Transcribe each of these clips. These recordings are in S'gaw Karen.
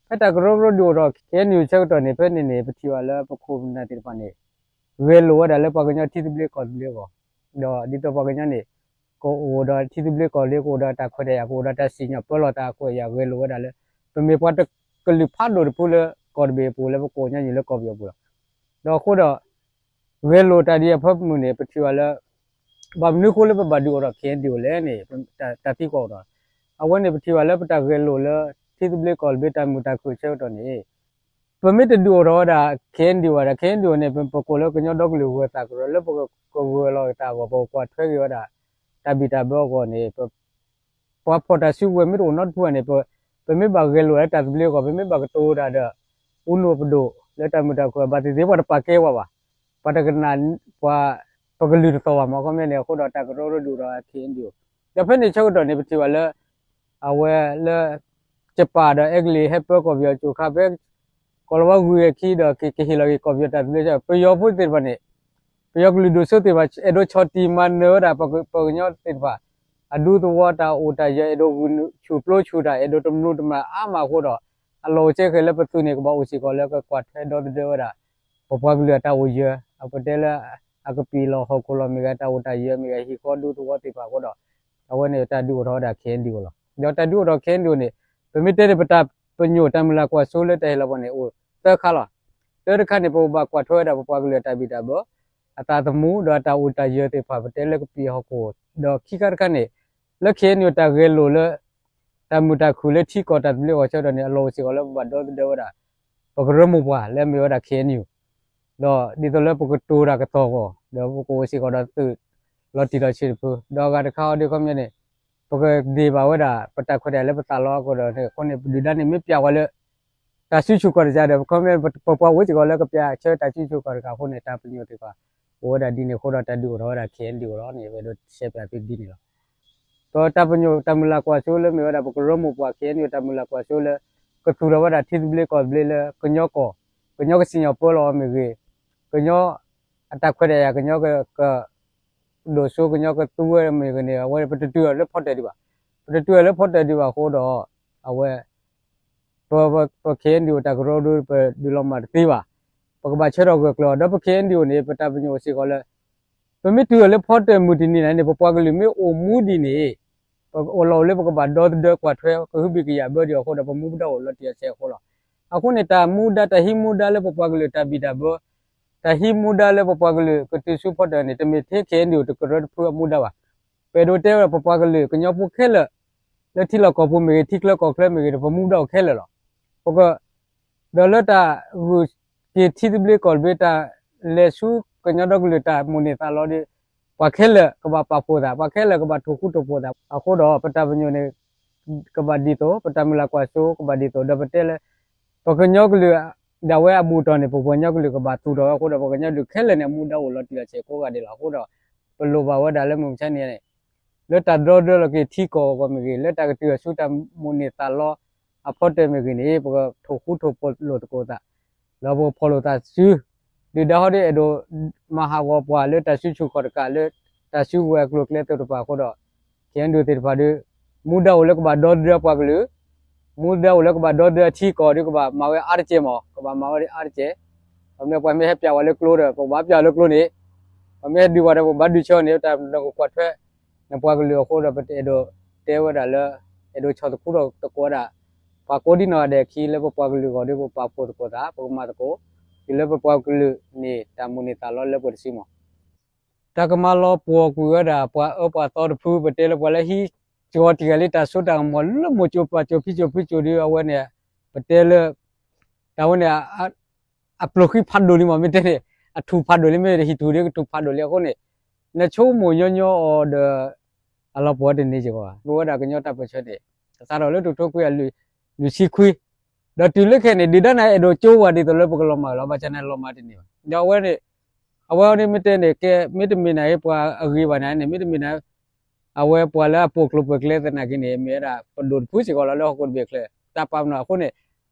ဖဲတၢ်ကရၢကရိဒုးအိၣ်ထီၣ် ခ့ၣ်အဲၣ်ယူၣ် ဆၢကတီၢ်န့ၣ် ဖဲန့ၣ်န့ၣ် ပထံၣ်ဘၣ်လၢပခိၣ်ပနၢ်သ့ၣ်တဖၣ်န့ၣ် ဂဲၤလိာ်ဝဲဒၣ်လၢပှၤကညီထံသဘျ့ကီၢ်သဘျ့အဂီၢ်, ဒီးဒ်သိးပှၤကညီန့ၣ် ကအိၣ်ဒီးထံသဘျ့ကီၢ်သဘျ့ ကအိၣ်ဒီးတၢ်ခွဲးတၢ်ယာ် ကအိၣ်ဒီးတၢ်စံၣ်ညီၣ်ပၢလီၤသး အခွဲးအယာ်ဂဲၤလိာ်ဝဲဒၣ်လၢ ပမ့ၢ်ပှၤတကလုာ်ဖးဒိၣ်တဖုလၢကီၢ်တဘ့ၣ်အပူၤ လၢပကိးညါယုၢ်လၢကီၢ်ပယီၤပူၤလီၤ. ဒီးအဃိဒီး ဂဲၤလိာ်တၢ်ဒ်အံၤအဖၢမုၢ်န့ၣ် ပထံၣ်ဘၣ်လၢ ဘၣ်မနုၤအဃိလၢပဘၣ်ဒုးအိၣ်ထီၣ် ခ့ၣ်အဲၣ်ယူၣ် လဲၣ်န့ၣ် တၢ်သံကွၢ်အိၣ်ထီၣ်, အဝဲန့ၣ်ပထံၣ်ဘၣ်လၢပတၢ်ဂဲၤလိာ်လၢ ထံသဘျ့ကီၢ်သဘျ့တၢ်မုာ်တၢ်ခုၣ်ဆၢကတီၢ်န့ၣ် ပမ့ၢ်တဒုးအိၣ်ထီၣ်ဝဲဒၣ် ခ့ၣ်အဲၣ်ယူၣ် ဘၣ်ဒီး ခ့ၣ်အဲၣ်ယူၣ် န့ၣ် ပကိးလၢကညီဒီကလုာ်ဂၢၤသးကရၢ လၢပကဂၢၤလီၤက့ၤသးအဂီၢ် ပကကွၢ်ထွဲက့ၤဝဲဒၣ် တၢ်ဘံၣ်တၢ်ဘၢအဂီၢ်န့ၣ် ပှၤဖီၣ်တၢ်စုကဝဲၤမ့ၢ်တအိၣ်နီတဖုဘၣ်န့ၣ် ပမ့ၢ်ဘၣ်ဂဲၤလိာ်လၢတၢ်သဘျ့အဂီၢ် ပမ့ၢ်ဘၣ်ကတိၤတၢ်ဒီး အူနူအပဒိၣ်လၢတၢ်မုာ်တၢ်ခုၣ် ဘၣ်သ့ၣ်သ့ၣ်ပှၤတပာ်ကဲပှၤဘၣ်, ပှၤတကနၣ် ပှၤ ပကလုၢ်တသီၣ်ဘၣ်မး ခီပညီန့ၣ် အဃိဒီးတၢ်ကရၢကရိဒုးအိၣ်ထီၣ် ခ့ၣ်အဲၣ်ယူၣ်, ဒီးဖဲန့ၣ်ဆၢကတီၢ်န့ၣ် ပထံၣ်ဘၣ်လၢ အဝဲလၢ ယပၣ်ဒီးအဲကလံးဟဲပၢကီၢ်ပယီၤကၠိခါ ဖဲ ကီၢ်လီၤဝါဂုၤအခံဒီး ကဟ့ၣ်လီၤက့ၤကီၢ်ပယီၤတၢ်သဘျ့ ပယီၤဖိသ့ၣ်တဖၣ်န့ၣ် ပယီၤကလုာ်ဒိၣ်စိသ့ၣ်တဖၣ် အဲၣ်ဒိးဆီၣ်တံၢ်မၤနၢၤဝဲဒၣ် ပက- ပှၤကညီသ့ၣ်တဖၣ် အဒူသဝီတၢ်အိၣ်တၢ်ယၢၤ အဲၣ်ဒိးဂုာ်ဆူၣ်ပျိဆူၣ်တၢ် အဲၣ်ဒိးတမျိၢ်တမျာ်အါမးအဃိဒီး အလီၢ်အိၣ်ဆဲးဃဲးလၢပသုးန့ၣ် ကဘၣ်အိၣ်စ့ၢ်ကီးလၢကကွၢ်ထွဲဒီသဒၢဝဲဒၣ် ပပှၤကလုာ်အတၢ်အိၣ်ယၢၤ အပတဲလၢ အကပံာ်လီၢ်ဟီၣ်ခိၣ်လီၢ်မ့ၢ်ဂ့ၤ တၢ်အိၣ်တၢ်ယၢၤမ့ၢ်ဂ့ၤ ဟံၣ်ဃီဒူသဝီသ့ၣ်တဖၣ်အဃိဒီး အဝဲန့ၣ်တၢ်ဒုးအိၣ်ထီၣ်ဝဲဒၣ် ခ့ၣ်အဲၣ်ယူၣ် လီၤ. ဒီးတၢ်ဒုးအိၣ်ထီၣ် ခ့ၣ်အဲၣ်ယူၣ် န့ၣ် ပမ့ၢ်တဲန့ၣ်ပတၢ်ပညိၣ်တၢ်မုၢ်လၢ်ကွၢ်စိလၢတၢ်ဟ့ၣ်လီၤပှၤန့ၣ် အိၣ်သၢခါလီၤ. တၢတခါန့ၣ် ပကဘၣ်ကွၢ်ထွဲဝဲဒၣ်ပပှၤကလုာ်အတၢ်ဘံၣ်တၢ်ဘၢ အသးသမူ ဒီးတၢ်အိၣ်တၢ်ယၢၤသ့ၣ်တဖၣ် ပတဲလၢကပံာ်ဟီၣ်ခိၣ် ဒီးခံခါတခါန့ၣ် လၢ ခ့ၣ်အဲၣ်ယူၣ် တၢ်ဂဲၤလိာ်လၢ တၢ်မုာ်တၢ်ခုၣ်လၢထံကီၢ်တၢ်သဘျ့အဂီၢ်ဆၢကတီၢ်န့ၣ် အလီၢ်အိၣ်စ့ၢ်ကီးလၢပဘၣ်ဒီသဒၢဝဲဒၣ် ပကရၢမိၢ်ပှၢ်လၢအမ့ၢ်ဝဲဒၣ် ခ့ၣ်အဲၣ်ယူၣ် ဒီးဒ်သိးလၢပကတိၤတၢ်ကသီၣ်အဂီၢ် ဒီးပကအိၣ်စ့ၢ်ကီးဒီးသုးလီၤတံၢ်လီၤဆဲးတဖု ဒီးအဂၤတခါအီၤဒ်ခီပညီန့ၣ် ပကဒ့ၣ်ဘၣ်ဝဲဒၣ် ပတၢ်ခွဲးတၢ်ယာ်လၢပသးလီအဃိဒီး အဃိန့ၣ် ပဒုၣ်ဒါန့ၣ် မ့ၢ်ပျဲဝဲလၢ တၢ်စုဆူၣ်ခီၣ်တကးဒီး ခီပညီ ပပှၤအိၣ်စ့ၢ်ကီးလၢကပျဲဆၢတၢ်စုဆူၣ်ခီၣ်တကးအဃိန့ၣ် တၢ်ပညိၣ်သ့ၣ်တဖၣ် အိၣ်ဝဲဒၣ်ဒ်န့ၣ်အဃိဒီး တၢ်ဒုးအိၣ်ထီၣ်ဝဲဒၣ် ခ့ၣ်အဲၣ်ယူၣ် လီၤန့ၣ် ပအဲၣ်ဒိးရှဲပၠးသုဒ်န့ၣ်လီၤ. ဒီးတၢ်ပညိၣ်တၢ်မုၢ်လၢ်ကွၢ်စိလၢမ့ၢ်ဝဲဒၣ် ပကရၢမိၢ်ပှၢ် ခ့ၣ်အဲၣ်ယူၣ် တၢ်မုၢ်လၢ်ကွၢ်စိလၢ ကသူၣ်ထီၣ်ဝဲဒၣ်ထံသဘျ့ကီၢ်သဘျ့လၢကညီကီၢ်, ကညီကစံၣ်ညီၣ်ပၢလီၤအီၤမ့ၢ်ဂ့ၤ, ကညီအတၢ်ခွဲးတၢ်ယာ် ကညီက ကဒိၣ်စိ ကညီကသူဝဲမ့ၢ်ဂ့ၤန့ၣ် အဝဲပတတုၤအီၤလၢဖီတၢၣ်ဒံးဘၣ်. ပတတုၤအီၤလၢဖီတၢၣ်ဒံးဘၣ်အဃိဒီး အဝဲ ပ ပ ပ ခ့ၣ်အဲၣ်ယူၣ် တၢ်ကရၢဒုး ပဒုးလီၤမၢ်တသ့ဘၣ်. ပကဘၣ်ဆၢထီၣ်ဂၢၢ်ကျၢၤအီၤ ဒီးပ ခ့ၣ်အဲၣ်ယူၣ် န့ၣ် ပတၢ်ပညိၣ်အိၣ်စ့ၢ်ကီးလၢ ပမ့ၢ်တုၤအီၤလၢဖီတၢၣ်မုၢ်တနံၤန့ၣ်န့ၣ် ပပှၤကလုာ်မ့ၢ်အိၣ်မူဒ်န့ၣ် ပအိၣ်လီၤအိၣ်လၢပကဘၣ်ဒီသဒၢကွၢ်ထွဲ ကဟုဘံၣ်ကယာ်ဘၢဒံးအဃိဒီး ပမူပဒါအိၣ်လီၤတံၢ်အီၤဆဲးအဃိလီၤ. အဃိန့ၣ် တၢ်မူဒါ တၢ်ဟံးမူဒါလၢပပှၤကလုာ်တၢ်ဘံၣ်တၢ်ဘၢ တၢ်ဟံးမူဒါလၢပပှၤကလုာ်ကတုၤဆူဖီတၢၣ်န့ၣ် တမ့ၢ်ထဲခ့ၣ်အဲၣ်ယူၣ်တကရၢတဖုအမူဒါဘၣ်. ပအဲၣ်ဒိးတဲဝဲဒၣ်ပပှၤကလုာ် ကညီဖိခဲလၢာ် လၢထံလီၢ်ကီၢ်ပူၤမ့ၢ်ဂ့ၤ ထံချၢကီၢ်ချၢမ့ၢ်ဂ့ၤန့ၣ် ပမူဒါအိၣ်ခဲလၢာ်လီၤ. ပက ဒီးလၢတၢ်ဂုာ်က့ၤထံသဘျ့ကီၢ်သဘျ့ တၢ်လဲၤဆူကညီဒီကလုာ်တၢ်မိၣ်န့ၢ်သးလီဒီး ပှၤခဲလၢာ်ကဘၣ်ပာ်ဖှိၣ်သး ပှၤခဲလၢာ်ကဘၣ်ထိၣ်ဃူထိၣ်ဖိးသး အဃိဒီး ပတၢ်ပညိၣ်န့ၣ် ကဘၣ်ဒ်သိး ပတၢ်မုၢ်လၢ်ကွၢ်စိကဘၣ်ဒ်သိး ဒီးပတဲလၢ ပကညီကလုာ် ဒၣ်ဝဲအဘူးအတံၢ်န့ၣ် ပပှၤကညီကလုာ်ကဘၣ်သူၣ်ထီၣ်ဝဲအဃိဒီး ပကညီကလုာ်ခဲလၢာ်န့ၣ် အမူဒါအိၣ်လီၤတံၢ်အီၤဆဲးကိးဂၤဒဲးလီၤ. အဃိဒီး ပလိၣ်ဘၣ်ဝဲဒၣ်လၢမုၢ်မဆါတနံၤန့ၣ် လၢတၢ်ဒီသဒၢလီၤက့ၤထံကီၢ်အဂီၢ်မ့ၢ်ဂ့ၤ လၢတၢ်ကတုၤဆူတၢ်မိၣ်န့ၢ်သးလီအဖီတၢၣ်မ့ၢ်ဂ့ၤန့ၣ် ပကထိၣ်ဃူထိၣ်ဖိးလိာ်သကိးသး ဒီးပကဖီၣ်လိာ်သးစု ဒုၣ်ဒါဟီဒီးအဲၣ်ဒိးမၤဟးဂီၤပှၤလၢတၢ်စုဆူၣ်ခီၣ်တကးလၢ တၢ်စုကဝဲၤအကျိၤအကျဲသ့ၣ်တဖၣ်အဃိဒီး ခ့ၣ်အဲၣ်ယူၣ်သ့ၣ်တဖၣ်ဒီး မူဒါအိၣ်လၢကဘၣ်ဒီသဒၢပှၤကလုာ် မူဒါအိၣ်လၢကဘၣ်ဒီသဒၢအထံကီၢ်ဒီး ကဘၣ်မၤဝဲအါတက့ၢ်မး ကဘၣ်မၤဝဲအါတက့ၢ်. ပမ့ၢ်ပှၤမ့ၢ်ဟဲပၠးဝဲလၢကျိဒီး ပကဘၣ်ပၠးလၢကျိန့ၣ် ပမ့ၢ်ဟဲဒုးပှၤဒီး ပကဘၣ်ဒုးဆၢန့ၣ် တၢ်နကကွၢ်ထွဲ နပှၤကလုာ်အဃိဒီး ပအဲၣ်ဒိးတဲဝဲဒၣ်လၢ အဲၣ်ဒိးဆီၣ်သခူထီၣ်သကိးဝဲဒၣ် ပှၤကိးဒံနီၢ်ဂၤဒဲးအခံလၢပပှၤကလုာ်အဂီၢ်ဒီး ပပာ်ဖှိၣ်သကိးသး ပကမၤသကိး တုၤလၢပပှၤကလုာ်န့ၣ် တၢ်မိၣ်န့ၢ်သးလီလၢပှဲၤတစုမး တၢ်ကမၤလီၤပှီၢ်ကွံာ်ဝဲဒၣ် ပှၤအၢပှၤသီတဖု ပတဲလၢပှၤလၢဟံးကီၤတံၢ်ဂၤလံ တၢ်စိတၢ်ကမီၤလၢမိၢ်ကၠိပၢ်ကၠိဖံကၠိဖုကၠိဒီး အဝဲန့ၣ် ပတဲလၢ တၢ်ဝဲန့ၣ် အပျိၢ်ဃံဖးဒိၣ်လံမး မ့ၢ်တဲန့ၣ် အထူၣ်ဖးဒိၣ်လံ မ့ၢ်ဟံၣ်ထူၣ်ဒီးကထူၣ်ဖးဒိၣ်လံအဃိန့ၣ် နဆိကမိၣ်ညီညီအီၤဒီး အလီၤပှီၢ်တန့ၢ်ကီးဘၣ် ပဝဲဒၣ်ကညီတၢ်ပၢၢ်ဆၢန့ၣ် ကစးထီၣ်လၢတကထိခွံကယၤလွံၢ်ဆံခွံ ဒီးတုၤလၢခဲအံၤန့ၣ် ဒုၣ်ဒါန့ၣ် အဲၣ်ဒိးကၠိဝဲဒ်သိးလၢပကလီၤမၢ်လီၤ ဘၣ်ဆၣ်န့ၣ်လီၤမၢ်တန့ၢ်ဘၣ်. ဒီးအဝဲန့ၣ် အဝဲန့ၣ်မ့ၢ်တဲန့ၣ် ကဲ မ့တမ့ၢ်န့ၣ် ပှၤအဂ့ၤဘၣ်န့ၣ်န့ၣ် မ့တမ့ၢ်န့ၣ် အဝဲပှၤလၢအပိာ်ကျိၤပှဲၤကျဲသနာ်က့န့ၣ် မ့ၢ်ဝဲဒၣ်ပဒိၣ်တဖုစ့ၢ်ကီးလီၤ လၢဟီၣ်ခိၣ်တဘ့ၣ်အချၢ တၢ်ပာ်ပနီၣ်အဃိန့ၣ်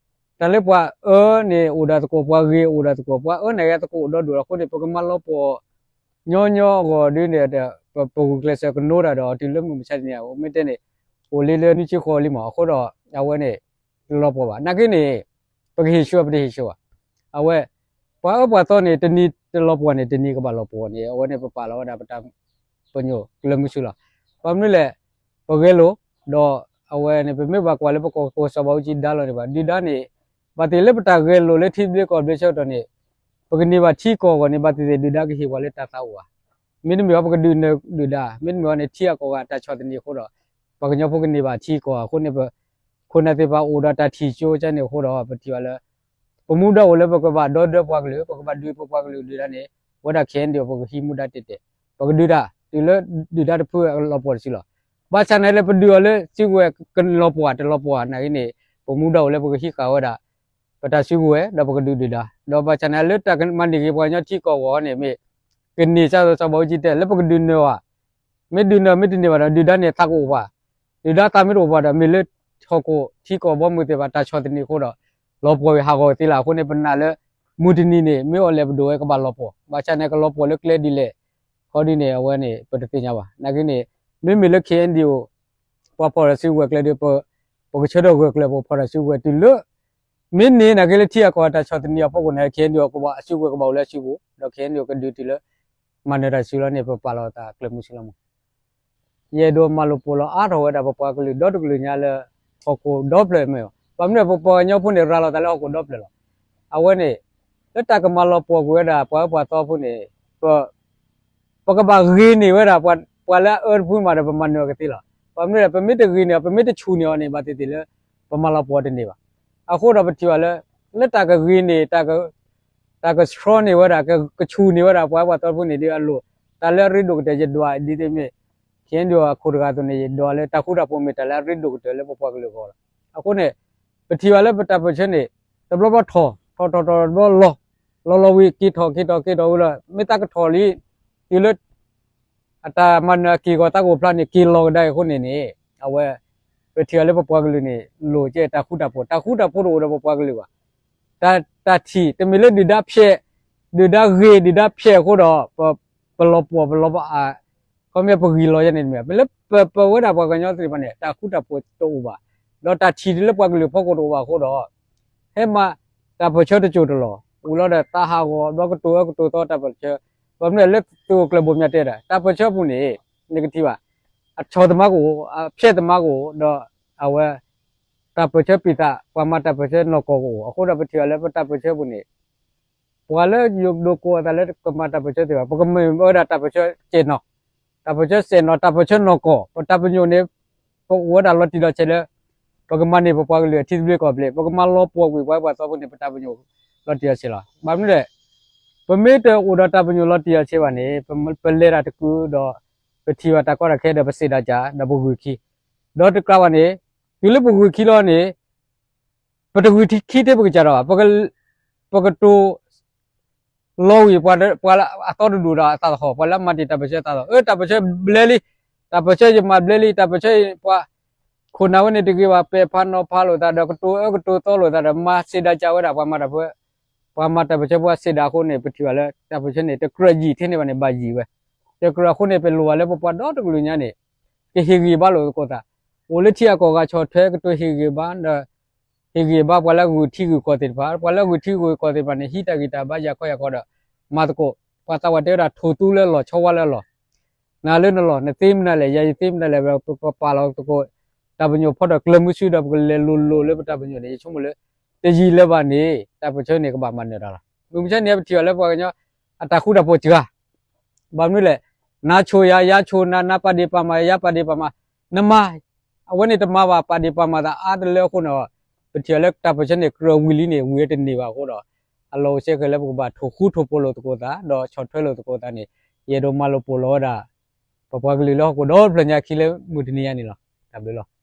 တၢ်လၢပှၤအၢန့ၣ်အိၣ်ဒီးသကိး ပှၤဂ့ၤအိၣ်ဒီးသကိး ပှၤအၢန့ၣ်ဂ့ၤသကိးအိၣ်ဒီဒူၣ်လီၤအဃိန့ၣ် ပကမၤလီၤပှီၢ် ညီညီအဂီၢ်ဒ်န့ၣ် ပဂုာ်ကျဲးစၢးကနိတၢ်ဒီး တုၤလၢမုၢ်မဆါတနံၤ မ့ၢ်တဲန့ၣ် အိၣ်လံလၢနွံဆံဃိးလံမး အဃိဒီး အဝဲန့ၣ် တလီၤပှီၢ်ဘၣ် နာ်က့န့ၣ် ပကဟ့ၣ်ဆူၣ်ဧါ ပတဟ့ၣ်ဆူၣ်ဧါ. အဝဲ ပှၤအၢပှၤသီန့ၣ် တနံၤတလီၤပှီၢ်န့ၣ် တနံၤကဘၣ်လီၤပှီၢ်န့ၣ် အဝဲန့ၣ်ပပာ်လီၤဝဲဒၣ်ပတၢ်ပညိၣ်ကျၢၤမုဆူလီၤ. ဘၣ်မနုၤလဲၣ်, ပဂဲၤလိာ်, ဒီးအဝဲန့ၣ် ပမ့ၢ်ဘၣ်ကွၢ်လၢပကီၢ်ကီၢ်စီၤဘးအူကၠံဒါလီၤန့ၣ်ဘၣ် ဒုၣ်ဒါန့ၣ် ဘၣ်သ့ၣ်လၢပတၢ်ဂဲၤလိာ်လၢထံသဘျ့ကီၢ်သဘျ့ဆၢကတီၢ်န့ၣ် ပကန့ၢ်ဘၣ်ထံကီၢ်အဂီၢ်န့ၣ် ဘၣ်သ့ၣ်သ့ၣ်ဒုၣ်ဒါကဟ့ၣ်ပှၤလၢတၢ်သးအိၣ်ဧါ. မ့တမ့ၢ်အီၤ ပကဒုးနၢၤဒုၣ်ဒါ, မ့တမ့ၢ်အီၤန့ၣ် ထံအကီၢ်ဂၤတၢ်ဆီၣ်သနံးအဃိဒီး ပှၤကညီဖိကန့ၢ်ဘၣ်ထံကီၢ်အဃိန့ၣ် ပ ခိၣ်နၢ်သ့ၣ်တဖၣ်အိၣ်ဒီးတၢ်ထံၣ်ကၠိကန့ၣ်အဃိဒီး ပထံၣ်ဘၣ်လၢ ပမူဒါအိၣ်လၢပကဘၣ်ဒီဒၢပပှၤကလုာ်, ပကဘၣ်ဒုးပပှၤကလုာ်ဒုၣ်ဒါန့ၣ် ဝဲဒၣ် ခဲအံၤဒုး ပကဟံးမူဒါတဲာ်တဲာ်, ပကဒုးတၢ်တုၤလၢဒုၣ်ဒါတဖုအလီၤပှီၢ်တစုလီၤ. ဘၣ်ဆၣ်န့ၣ်လၢပဒုးအီၤလၢစုကဝဲၤကလီၤပှီၢ်တလီၤပှီၢ်နာ်က့န့ၣ် ပမူဒါအိၣ်လၢပကဟံးဃာ်ဝဲဒၣ် ပတၢ်စုကဝဲၤ ဒီးပကဒုးဒုၣ်ဒါ, ဒီးဘၣ်ဆၣ်န့ၣ်လၢတၢ်ကမၤန့ၢ်က့ၤပှၤကညီထံကီၢ်အဂီၢ်န့ၣ်မ့ၢ် ကန့ၢ်စၢ်စီၤဘးအူကၠံတဲလၢပကဒုးနၢၤအီၤ မ့ၢ်ဒုးနၢၤမ့ၢ်တန့ၢ်ဘၣ်ဒီး ဒုၣ်ဒါန့ၣ်သးကအိၣ်ပှၤ, ဒုၣ်ဒါသးမ့ၢ်တအိၣ်ပှၤဒီး မ့ၢ်လၢဟီၣ်ခိၣ်ထံကီၢ်ဘီမုၢ်သ့ၣ်တဖၣ်တၢ်ဆီၣ်သနံးအဃိဒီး လီၤပှီၢ်ဝံၤဟးဂီၤသ့လီၤ. အဃိန့ၣ် ပနာ်လၢ မုၢ်တနံၤန့ၣ် မ့ၢ်အီၤလဲၣ်ပဒိၣ်ဝဲကဘၣ်လီၤပှီၢ်, ဘၣ်ဆၣ်န့ၣ် ကလီၤပှီၢ်လၢကျဲဒ်လဲၣ် ခီဒ်န့ၣ် အဝဲန့ၣ် ပတသ့ၣ်ညါဘၣ်. နာ်က့န့ၣ် မ့မ့ၢ်လၢ ခဲအံၤဒုး ပှၤဖီၣ်တၢ်စုကဝဲၤကျဲဒုး ပကဆၢထၢၣ်ဂၢၢ်ကျၢၤ ပကဖီၣ်တၢ်စုကဝဲၤတုၤလၢ မ့ၢ်န့ၣ်နာ်က့လၢထံအကီၢ်တၢ်ဆီၣ်သနံးအဖီခိၣ်န့ၣ် ခဲအံၤဒုး အစုကဝဲၤကဘၣ်အိၣ်လၢအစုပူၤ ဒီး ခဲအံၤဒုး ကဒုးတုၤလၢ မၤနၢၤတၢ်စုလီၤန့ၣ် ပပာ်လီၤသးကျၢၤမုဆူလီၤမး. ယအဲၣ်ဒိးမၤလိာ်ပိာ်လီၤအါထီၣ်ဝဲဒၣ်ပပှၤကလုာ်ဒီတကလုာ်ညါလၢ ဟီၣ်ခိၣ်ဒီဖျၢၣ်မ့ၢ်အီၤ, ဘၣ်မနုၤပပှၤကညီဖိန့ၣ် ရၤလီၤသးလၢဟီၣ်ခိၣ်ဒီဖျၢၣ်လီၤ. အဝဲန့ၣ် လၢတၢ်ကမၤလီၤပှီၢ်ကွံာ်ဝဲဒၣ်ပှၤအၢပှၤသီဖိန့ၣ် ပ ပကဘၣ်ဂ့ၤန့ၢ်ဝဲဒၣ် ပှၤလၢအအၢတဖုမးဒီး ပမၤနၢၤအီၤကသ့လီၤ. ဘၣ်မနုၤလဲၣ် ပမ့ၢ်တဂ့ၤန့ၢ်အီၤ ပမ့ၢ်တဆူၣ်န့ၢ်အီၤန့ၣ် ဘၣ်သ့ၣ်သ့ၣ်လၢ ပမၤလီၤပှီၢ်တန့ၢ်ဘၣ်. အဃိဒီးပထံၣ်ဘၣ်လၢ လၢတၢ်ကဂ့ၤန့ၢ် တၢ်ကဆှီန့ၢ်ဝဲဒၣ် ကဆူၣ်န့ၢ်ဝဲဒၣ် ပှၤအၢပှၤသီတဖုန့ၣ်ဒီးအလိၣ် တၢ်လၢအရ့ဒိၣ်ကတၢၢ် ယဒွးဒ်သိးမ့ၢ် ခဲအံၤဒုးအခိၣ်တဂၤအသိးန့ၣ် ယဒွးလၢတၢ်ဃူတၢ်ဖိးမ့ၢ်တၢ်လၢအရ့ဒိၣ်ကတၢၢ်လၢပပှၤကလုာ်အဂီၢ်လီၤ. အဃိန့ၣ် ပထံၣ်ဘၣ်လၢပတၢ်ပၢၢ်ဆၢန့ၣ် တဘျီဘျီထီၣ် ထီၣ်ထီၣ်ထီၣ်တဘျီလီၤ လီၤလီၤဝံၤက့ၤထီၣ်က့ၤထီၣ်က့ၤထီၣ်ဝံၤလီၤ မ့ၢ်သးကထီၣ်လံ တုၤလၢ အတၢ်မၤနၢၤအက့ၢ်အဂီၤသးကအိၣ်ဖျါန့ၣ် က့ၤလီၤကဒါအံၤအဃိန့ၣ်န့ၣ် အဝဲ ပထံၣ်ဘၣ်လၢပပှၤကလုာ်န့ၣ် လိၣ်ကဲတၢ်ဃူတၢ်ဖိး တၢ်ဃူတၢ်ဖိးတအိၣ်ဒီးပပှၤကလုာ်ဘၣ်. တၢ် တၢ်ထံၣ် တမ့ၢ်လၢဒုၣ်ဒါဖျဲး ဒုၣ်ဒါဂ့ၤဒုၣ်ဒါဖျဲးအဃိဒီး ပလီၤပှီၢ်ပလီၤပအါ ခီမ့ၢ်ပဂံၢ်လီၤယဲန့ၣ်တမ့ၢ် မ့ၢ်လၢပ ပဝဲဒၣ်ပှၤကညီသ့ၣ်တဖၣ်န့ၣ် တၢ်ဃူတၢ်ဖိးတအိၣ်ဘၣ် ဒီးတၢ်ထံၣ်တုၤလၢပှၤကလုာ်ဖီခိၣ်တအိၣ်ဘၣ်အဃိဒီး ဟဲမၤတၢ်ပၢၢ်ဆၢတစိၢ်တလီၢ် ဝံၤလီၤဒီးသးဟးဂီၤ ဒီးကတိၤအၢကတိၤသီတၢ်ပၢၢ်ဆၢ ဘၣ်မနုၤလဲၣ်လၢသုးခိၣ်ကျၢၢ်ဘိၣ်မၠးတဲဒၣ် တၢ်ပၢၢ်ဆၢအပူၤန့ၣ် နကထံၣ်ဘၣ် အဆီၣ်သမါကအိၣ် အဖျဲးသမါကအိၣ် ဒီးအဝဲ တၢ်ပၢၢ်ဆၢပံာ်သး ပှၤမၤတၢ်ပၢၢ်ဆၢနီၢ်ကီၢ်ကအိၣ် အဃိဒီးပထံၣ်ဘၣ်လၢပတၢ်ပၢၢ်ဆၢပူၤန့ၣ် ပှၤလၢယိၤဒိးကိးအသးလၢကမၤတၢ်ပၢၢ်ဆၢသ့ၣ်တဖၣ် ပကမ့ၢ်ဝဲဒၣ်တၢ်ပၢၢ်ဆၢစဲးနီၤ တၢ်ပၢၢ်ဆၢစဲးနီၤ တၢ်ပၢၢ်ဆၢနီၢ်ကီၢ် ပတၢ်ပညိၣ်န့ၣ် ပအိၣ်ဝဲဒၣ်လီၤတံၢ်လီၤဆဲးလၢ ပကမၤန့ၢ်ပပှၤကလုာ်အထံသဘျ့ကီၢ်သဘျ့ ပကမၤလီၤပှီၢ်ကွံာ်ပှၤအၢပှၤသီဖိန့ၣ် ပတၢ်ပညိၣ်လီၤတံၢ်လီၤဆဲးလီၤ. ဘၣ်မနုၤလဲၣ် ပမ့ၢ်တအိၣ်ဒီးတၢ်ပညိၣ်လီၤတံၢ်လီၤဆဲးဘၣ်န့ၣ် ပလဲၤတၢ်တကုာ်ဒီး ပထံၣ်ဘၣ်တၢ်ကီတၢ်ခဲဒီးပစံးဒၣ်ကၢ် ဒီးပဂုာ်ခံ ဒီးတကြၢးဘၣ်န့ၣ် တုၤလၢပဂုာ်ခံလီၤန့ၣ် ပတဂုာ်ခံထဲပကစၢ်ဒီးဘၣ် ပကတိၤ လီၤဝံၤ ပှၤလၢအသီတဒူၣ်ဒီးအသးသဟီၣ် ပှၤလၢအမၤတ့ၢ်တၢ်ပၢၢ်ဆၢအသးသဟီၣ် အၢ တၢ်ပၢၢ်ဆၢဘျဲလံ တၢ်ပၢၢ်ဆၢယမၤဘျဲလံ တၢ်ပၢၢ်ဆၢပှၤ ခိၣ်နၢ်ဝဲန့ၣ်တဂ့ၤဘၣ် ပဲာ်ဖးနီၤဖးလိာ်သးဒီး ကတိၤအၢကတိၤသီလိာ်သးဒီး မၤစံးဒၣ်ကၢ်ဝဲဒၣ် ပှၤမၤတၢ်ပၢၢ်ဆၢ ပှၤမၤတၢ်ပၢၢ်ဆၢပှၤစံးဒၣ်အဃိန့ၣ် ပထံၣ်ဘၣ်လၢ တၢ်ပၢၢ်ဆၢန့ၣ် တကြၢးယံာ်ထဲန့ၣ်ဘၣ်န့ၣ် ဘၣ်ယံာ်ဝဲ တကြၢးအဃိန့ၣ် ပလိၣ်ဘၣ်လၢပပှၤဒီတကလုာ်ညါန့ၣ် ကဟ့ၣ်ဂံၢ်ဘါလိာ်သကိးသး အိၣ်လၢထံအကီၢ်ဂၤဆီၣ်ထွဲကတိၤဟ့ၣ်ဂံၢ်ဘါဒီး ဟ့ၣ်ဂံၢ်ဘါပှၤလၢအဂုာ်ထံဂုာ်ကီၢ်သ့ၣ်တဖၣ် ပှၤလၢအဂုာ်ထံဂုာ်ကီၢ်သ့ၣ်တဖၣ်န့ၣ် ဟံးတၢ်ဂံၢ်တၢ်ဘါယၤခီယၤခီဒီး မၤသကိး ပှၤသးပှၢ်တဲဝဲဒၣ် ထိၣ်သူလၢအလီၢ် ဆီဝါလၢအလီၢ် နၤလၢနလီၢ် နသ့မနုၤလဲၣ် ယၤယသ့မနုၤလဲၣ် ပကပာ်လီၤသကိး တၢ်ပညိၣ်ဖီဒီးကျၢၤမုဆူဒီး ပကလဲၤလိၤလိၤလၢပတၢ်ပညိၣ်န့ၣ် ယဆိကမိၣ်လၢ တယံာ်လၢၤဘၣ်န့ၣ် တၢ်ပၢၢ်ဆၢန့ၣ် ကဘၣ်မၤနၢၤတၢ်လီၤ. မုၢ်မဆါန့ၣ် ပထံၣ်ဘၣ်လၢပှၤကညီ အတၢ်ဃူတၢ်ဖိးစှၤ ဘၣ်မနုၤလဲၣ် နၤဆိၣ်ယၤ ယၤဆိၣ်နၤ နၤပာ်ဒ့ၣ်ပာ်မၤ ယၤပာ်ဒ့ၣ်ပာ်မၤ နမၤ အဝဲန့ၣ်တမၤဘၣ် ပာ်ဒ့ၣ်ပာ်မၤသးအါတလၢအဃိန့ၣ် ပထံၣ်ဘၣ်လၢတၢ်ပၢၢ်ဆၢန့ၣ် ကြၢးဝံၤလံန့ၣ် ဝံၤတန့ၢ်ဘၣ်အဃိဒီး အလီၢ်အိၣ်ဆဲးဃဲးလၢပကဘၣ်ထိၣ်ဃူထိၣ်ဖိးလိာ်သကိးသး ဒီးဆီၣ်ထွဲလိာ်သကိးသးန့ၣ် ယအဲၣ်ဒိးမၤလိာ်ပိာ်လီၤဝဲဒၣ် ပပှၤကလုာ်လၢဟီၣ်ခိၣ်ဒီဖျၢၣ်ညါခံလၢမုၢ်တနံၤညါန့ၣ်လီၤ. တၢ်ဘျုးလီၤ.